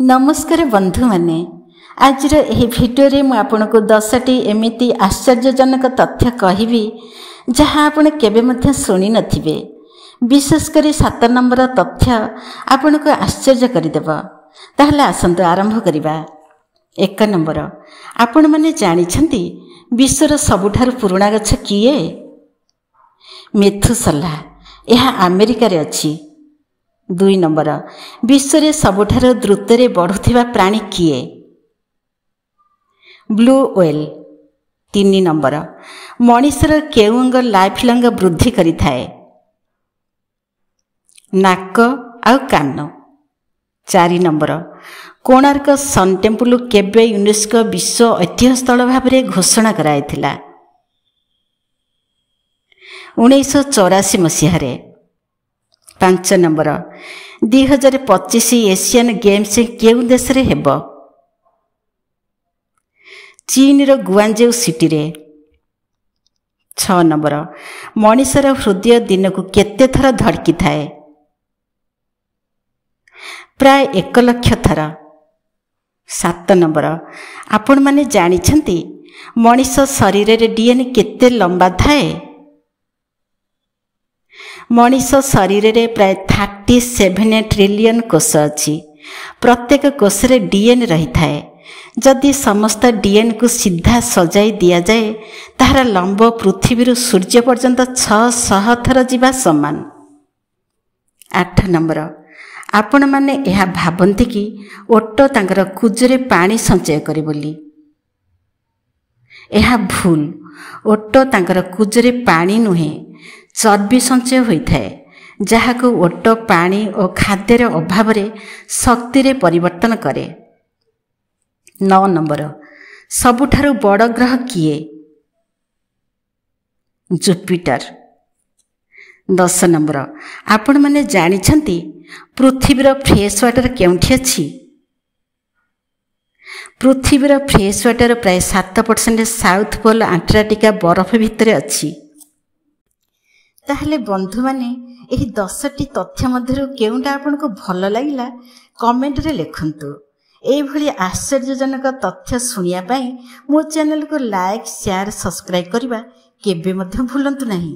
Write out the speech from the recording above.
ନମସ୍କାର ବନ୍ଧୁମାନେ, ଆଜିର ଏହି ଭିଡ଼ିଓରେ ମୁଁ ଆପଣଙ୍କୁ 10ଟି ଏମିତି ଆଶ୍ଚର୍ଯ୍ୟଜନକ ତଥ୍ୟ କହିବି ଯାହା ଆପଣ କେବେ ମଧ୍ୟ ଶୁଣିନଥିବେ। ବିଶେଷ କରି 7 ନମ୍ବର ତଥ୍ୟ ଆପଣଙ୍କୁ ଆଶ୍ଚର୍ଯ୍ୟ କରିଦେବ। ତାହେଲେ ଆସନ୍ତୁ ଆରମ୍ଭ କରିବା। 1 ନମ୍ବର, ଆପଣମାନେ ଜାଣିଛନ୍ତି ବିଶ୍ୱର ସବୁଠାରୁ ପୁରୁଣା ଗଛ କିଏ? ମେଥୁସଲା, ଏହା ଆମେରିକାରେ ଅଛି। 2 ନମ୍ବର, ବିଶ୍ୱରେ ସବୁଠାରୁ ଦ୍ରୁତରେ ବଢ଼ୁଥିବା ପ୍ରାଣୀ କିଏ? Blue whale. 3 number, ମଣିଷର କେଉଁ ଅଙ୍ଗ ଲାଇଫ୍ ଲଙ୍ଗ ବୃଦ୍ଧି କରିଥାଏ? ନାକ ଆଉ କାନ। 4 ନମ୍ବର, କୋଣାର୍କ ସନ୍ ଟେମ୍ପଲ କେବେ ୟୁନେସ୍କୋ ବିଶ୍ୱ ଐତିହ୍ୟ ସ୍ଥଳ ଭାବରେ ଘୋଷଣା କରାଯାଇଥିଲା? 1984 ମସିହାରେ। 5 ନମ୍ବର, 2025 ଏସିଆନ୍ ଗେମ୍ସ କେଉଁ ଦେଶରେ ହେବ? ଚୀନର ଗୁଆଞ୍ଜେଉ ସିଟିରେ। 6 ନମ୍ବର, ମଣିଷର ହୃଦୟ ଦିନକୁ କେତେ ଥର ଧଡ଼କିଥାଏ? ପ୍ରାୟ 1 ଲକ୍ଷ ଥର। 7 ନମ୍ବର, ଆପଣମାନେ ଜାଣିଛନ୍ତି ମଣିଷ ଶରୀରରେ ଡିଏନ୍ଏ କେତେ ଲମ୍ବା ଥାଏ? ମଣିଷ ଶରୀରରେ ପ୍ରାୟ 37 ଟ୍ରିଲିୟନ କୋଷ ଅଛି। ପ୍ରତ୍ୟେକ କୋଷରେ ଡିଏନ୍ଏ ରହିଥାଏ। ଯଦି ସମସ୍ତ ଡିଏନ୍ଏକୁ ସିଧା ସଜାଇ ଦିଆଯାଏ, ତାହାର ଲମ୍ବ ପୃଥିବୀରୁ ସୂର୍ଯ୍ୟ ପର୍ଯ୍ୟନ୍ତ 600 ଥର ଯିବା ସମାନ। 8 ନମ୍ବର, ଆପଣମାନେ ଏହା ଭାବନ୍ତି କି ଓଟ ତାଙ୍କର କୁଜରେ ପାଣି ସଞ୍ଚୟ କରେ ବୋଲି? ଏହା ଭୁଲ। ଓଟ ତାଙ୍କର କୁଜରେ ପାଣି ନୁହେଁ, ଚର୍ବି ସଞ୍ଚୟ ହୋଇଥାଏ, ଯାହାକୁ ଓଟ ପାଣି ଓ ଖାଦ୍ୟର ଅଭାବରେ ଶକ୍ତିରେ ପରିବର୍ତ୍ତନ କରେ। 9 ନମ୍ବର, ସବୁଠାରୁ ବଡ଼ ଗ୍ରହ କିଏ? ଜୁପିଟର। 10 ନମ୍ବର, ଆପଣମାନେ ଜାଣିଛନ୍ତି ପୃଥିବୀର ଫ୍ରେଶ୍ ୱାଟର କେଉଁଠି ଅଛି? ପୃଥିବୀର ଫ୍ରେଶ୍ ୱାଟର ପ୍ରାୟ 7% ସାଉଥ୍ ପୋଲ୍ ଆଣ୍ଟାର୍କଟିକା ବରଫ ଭିତରେ ଅଛି। ତାହେଲେ ବନ୍ଧୁମାନେ, ଏହି 10ଟି ତଥ୍ୟ ମଧ୍ୟରୁ କେଉଁଟା ଆପଣଙ୍କୁ ଭଲ ଲାଗିଲା, କମେଣ୍ଟରେ ଲେଖନ୍ତୁ। ଏଇଭଳି ଆଶ୍ଚର୍ଯ୍ୟଜନକ ତଥ୍ୟ ଶୁଣିବା ପାଇଁ ମୋ ଚ୍ୟାନେଲକୁ ଲାଇକ୍, ସେୟାର, ସବସ୍କ୍ରାଇବ୍ କରିବା କେବେ ମଧ୍ୟ ଭୁଲନ୍ତୁ ନାହିଁ।